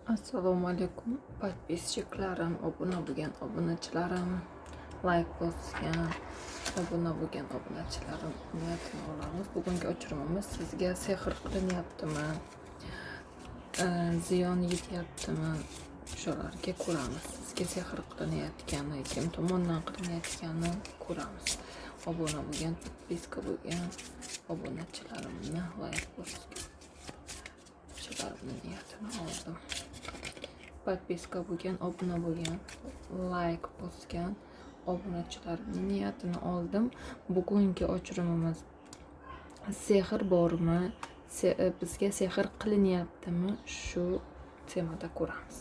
Assalomu alaykum подписчиklarim, obuna bo'lgan obunachilarim, layk bosgan obuna bo'lgan obunachilarim, niyatini olamiz. Bugungi ochirimimiz sizga sehr qilinyaptimi, ziyon yetyaptimi, o'shalarga ko'ramiz. Sizga sehr qilinayotgani, kim tomonidan qilinayotganini ko'ramiz. Obuna bo'lgan, подписка bo'lgan obunachilarimni, layk bosgan obunachilarimni niyatini oldim. Подписка bo'lgan, obuna bo'lgan, layk bosgan obunachilarimni niyatini oldim. Bugungi ochirimimiz sehr bormi, bizga sehr qilinyaptimi, shu temada ko'ramiz.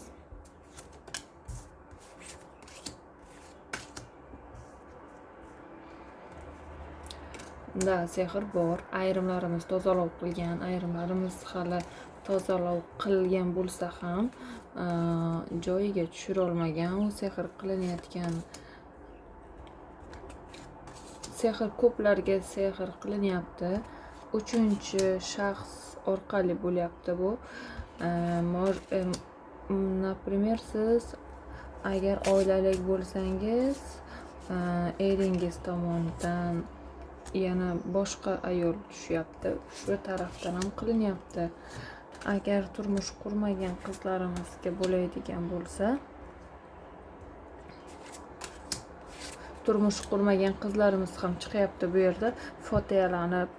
Da, sehr bor. Ayrimlarimiz tozalov qilgan, ayrimlarimiz hali tozalov qilgan bo'lsa ham joyiga tushirolmagan. U sehr qilinayotgan sehr ko'plarga sehr qilinyapti. Uchinchi shaxs orqali bo'lyapti bu. Например, siz agar oilalik bo'lsangiz, eringiz tomonidan yana boshqa ayol tushyapti. Shu tarafdan ham qilinyapti. Agar turmush qurmagan qizlarimizga bo'ladigan bo'lsa, turmush qurmagan qizlarimiz ham chiqyapti bu yerda. Fotihalanib,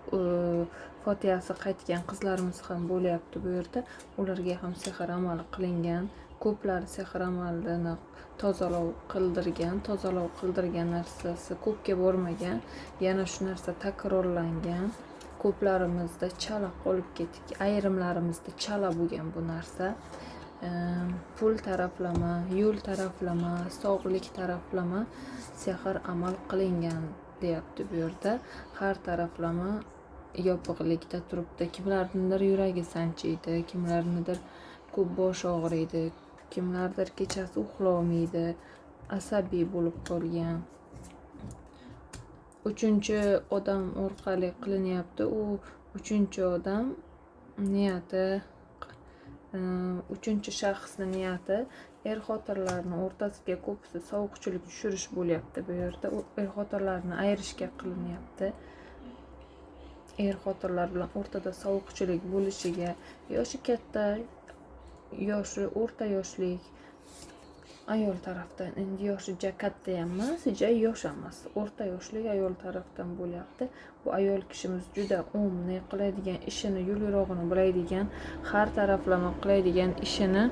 fotihasi qaytgan qizlarimiz ham bo'lyapti bu yerda. Ularga ham sehr amali qilingan. Ko'plar sehr amalini tozalov qildirgan, tozalov qildirgan narsasi ko'pga bormagan. Yana shu narsa takrorlangan. Ko'plarimizda chala qolib ketdik. Ayrimlarimizda chala bo'lgan bu narsa. Pul taraflama, yo'l taraflama, sog'lik taraflama sehr amal qilingan deyapti bu yerda. Har taraflama yopiqlikda turibdi. Kimlarnidir yuragi sanchiydi, kimlarnidir ko'p bosh og'riydi, kimlardir kechasi uxlolmaydi, asabiy bo'lib qolgan. Uchinchi odam orqali qilinyapti. U uchinchi odam niyati, uchinchi shaxsning niyati er-xotinlarni o'rtasiga ko'pisi sovuqchilik tushirish bo'lyapti bu yerda. U er-xotinlarni ayirishga qilinyapti. Er-xotinlar bilan o'rtada sovuqchilik bo'lishiga, yoshi katta, yoshi o'rta yoshlik ayol tarafdan, endi yoshi ja katta ham emas, ja yosh emas, o'rta yoshli ayol tarafdan bo'lyapti. Bu ayol kishimiz juda umni, qiladigan ishini, yo'l yo'rig'ini biladigan, har taraflama qiladigan ishini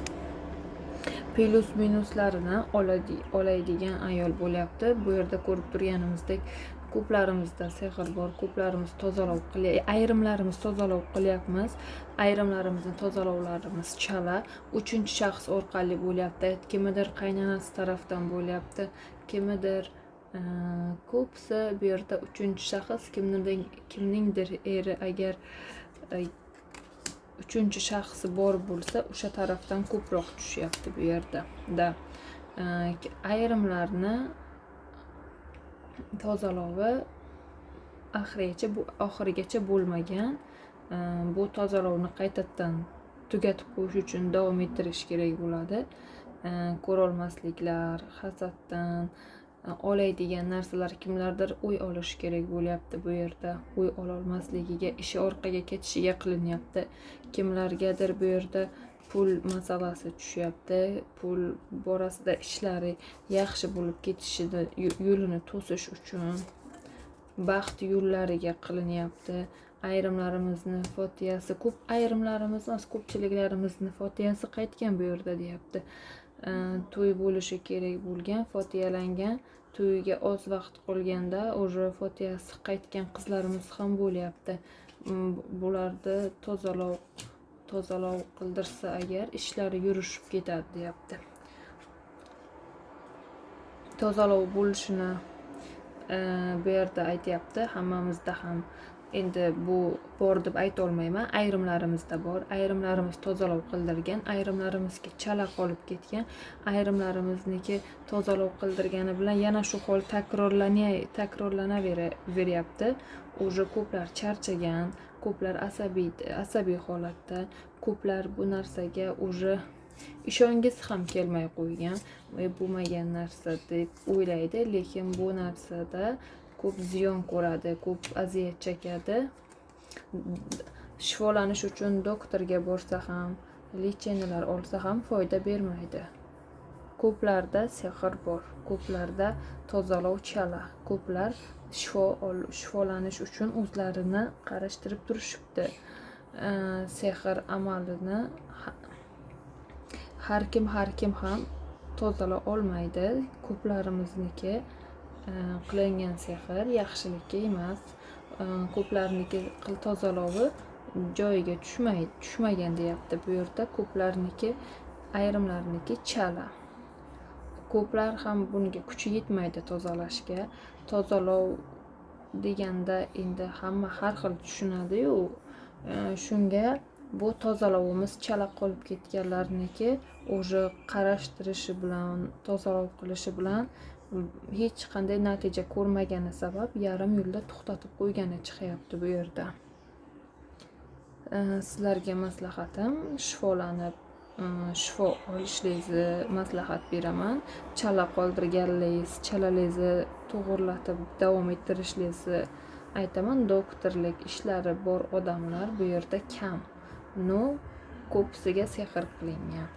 plyus minuslarini oladigan ayol bo'lyapti. Bu yerda ko'rib turganimizdek ko'plarimizda sehr bor, ko'plarimiz tozalov qilyapmiz, ayrimlarimiz tozalov qilyapmiz, ayrimlarimizni tozalovlarimiz chala. Uchinchi shaxs orqali bo'lyapti. Kimnidir qaynonasi tarafdan bo'lyapti, kimnidir ko'pisi bu yerda uchinchi shaxs, kimningdir eri agar uchinchi shaxsi bor bo'lsa, o'sha tarafdan ko'proq tushyapti bu yerda. Da, ayrimlarni tozalovi oxirigacha bo'lmagan. Bu tozalovni qaytadan tugatib qo'yish uchun davom ettirish kerak bo'ladi. Ko'rolmasliklar, hasaddan oladigan narsalar, kimlardir uy olish kerak bo'lyapti bu yerda. Uy ololmasligiga, ishi orqaga ketishiga qilinyapti. Kimlargadir bu yerda pul masalasi tushyapti. Pul borasida ishlari yaxshi bo'lib ketishini, yo'lini to'sish uchun baxt yo'llariga qilinyapti. Ayrimlarimizni fotihasi ko'p, ayrimlarimiz emas, ko'pchiliklarimizni fotihasi qaytgan bu yerda deyapti. To'y bo'lishi kerak bo'lgan, fotihalangan, to'yga oz vaqt qolganda уже fotihasi qaytgan qizlarimiz ham bo'lyapti. Bularni tozalov qildirsa agar ishlari yurishib ketadi deyapti. Tozalov bo'lishini bu yerda aytyapti. Hammamizda ham endi bu bor deb ayta olmayman. Ayrimlarimizda bor, ayrimlarimiz tozalov qildirgan, ayrimlarimizga chala qolib ketgan, ayrimlarimizniki tozalov qildirgani bilan yana shu hol takrorlanaveryapti. Уже ko'plar charchagan, ko'plar asabiy holatda, ko'plar bu narsaga уже Ishongisi ham kelmay qo'ygan, bo'lmagan narsa deb o'ylaydi, lekin bu narsada ko'p ziyon ko'radi, ko'p aziyat chekadi. Shifolanish uchun doktorga borsa ham, лечения lar olsa ham foyda bermaydi. Ko'plarda sehr bor, ko'plarda tozalov chala, ko'plar shifolanish uchun o'zlarini qarashtirib turishibdi. Sehr amalini har kim ham tozala olmaydi. Ko'plarimizniki qilingan sehr yaxshilikka emas. Ko'plarniki tozalovi joyiga tushmagan deyapti bu yerda. Ko'plarniki, ayrimlarniki chala. Ko'plar ham bunga kuchi yetmaydi tozalashga. Tozalov deganda endi hamma har xil tushunadi-yu. Shunga bu tozalovimiz chala qolib ketganlarniki уже qarashtirishi bilan, tozalov qilishi bilan hech qanday natija ko'rmagani sabab yarim yo'lda to'xtatib qo'ygani chiqyapti bu yerda. Sizlarga maslahatim, shifolanib, shifo olishingizni maslahat beraman. Chala qoldirganligingiz, chalalingizni to'g'irlatib davom ettirishingizni aytaman. Doktorlik ishlari bor odamlar bu yerda kam. Но ko'pisiga sehr qilingan.